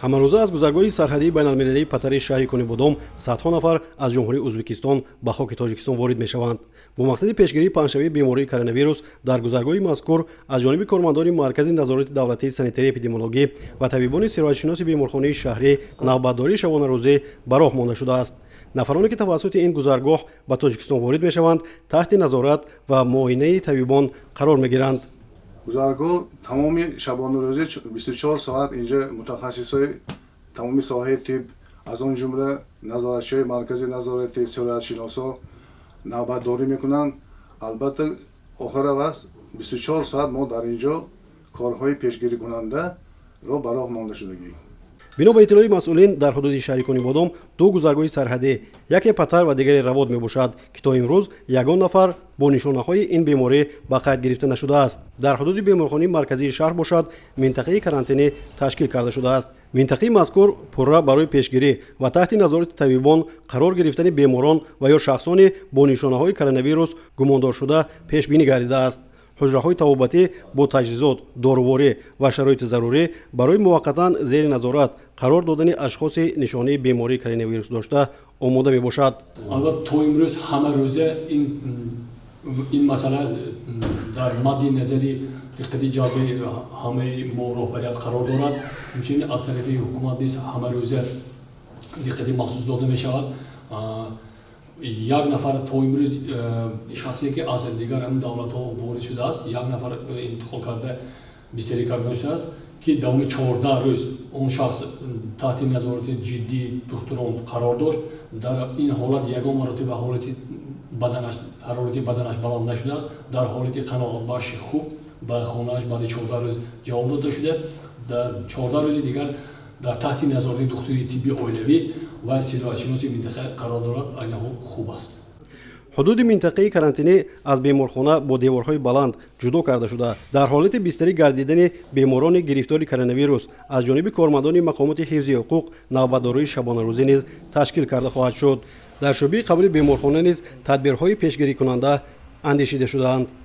Ҳамарӯза аз гузаргоҳи сарҳадии байналмилалии Патари шаҳри Конибодом садҳо нафар аз Ҷумҳурии Ӯзбекистон ба хоки Тоҷикистон ворид мешаванд. Бо мақсади пешгирии паҳншавии бемории коронавирус дар гузаргоҳи мазкур аз ҷониби кормандони Маркази назорати давлатии санитарии эпидемиологӣ ва табибони сироятшиноси беморхонаи шаҳрӣ навбатдории шабонарӯзӣ ба роҳ монда шудааст. Нафароне, ки тавассути ин гузаргоҳ ба Тоҷикистон ворид мешаванд, таҳти назорат ва муоинаи табибон қарор мегиранд. Гузаргоҳ тамоми шабонарӯзӣ, 24 соат инҷа мутахассисои тамоми соҳаи тиб, аз он ҷумла назоратчиҳои маркази назорати сироятшиносо навбатдорӣ мекунанд. Албатта, охир вақт 24 соат мо дар ин ҷо корҳои пешгирикунандаро ба роҳ монда шудагӣ. Бино ба иттилои масъулин, дар ҳудуди шаҳри Конибодом ду гузаргоҳи сарҳадӣ, яке Патар ва дигаре Равот мебошад, ки то имрӯз ягон нафар бо нишонаҳои ин беморӣ ба қайд гирифта нашудааст. Дар ҳудуди беморхонаи марказии шаҳр бошад, минтақаи карантинӣ ташкил карда шудааст. Минтақаи мазкур пурра барои пешгирӣ ва таҳти назорати табибон қарор гирифтани беморон ва ё шахсоне бо нишонаҳои коронавирус гумондоршуда пешбинӣ гардидааст. Ҳуҷраҳои табобатӣ бо таҷҳизот, доруворӣ ва шароити зарурӣ барои муваққатан зери назорат қарор додани ашхоси нишонаи бемории коронавирус дошта омода мебошад. Албатта, то имрӯз ҳамарӯза ин масъала дар мадди назари диққати ҷалби ҳамаи мо, роҳбарият, қарор дорад. Инчунин аз тарафи ҳукумат низ ҳамарӯза диққати махсус дода мешавад. Як нафар то имрӯз шахсе, ки аз дигар ҳамин давлатҳо ворид шудааст, як нафар интиқол карда, бистарӣ карда шудааст, ки давоми 14 рӯз он шахс таҳти назорати ҷиддии духтурон қарор дошт. Дар ин ҳолат ягон маротиба ҳолати баданаш, ҳарорати баданаш баланд нашудааст. Дар ҳолати қаноатбахши хуб ба хонааш баъди 14 рӯз ҷавоб дода шуда, дар 14 рӯзи дигар дар таҳти назорати духтури тибби оилавӣ ва сироятшиноси минтақа қарор дорад. Айни ҳол хуб аст. Ҳудуди минтақаи карантинӣ аз беморхона бо деворҳои баланд ҷудо карда шуда, дар ҳолати бистарӣ гардидани беморони гирифтори коронавирус аз ҷониби кормандони мақомоти ҳифзи ҳуқуқ навбатдории шабонарӯзӣ низ ташкил карда хоҳад шуд. Дар шӯъбаи қабули беморхона низ тадбирҳои пешгирикунанда андешида шудаанд.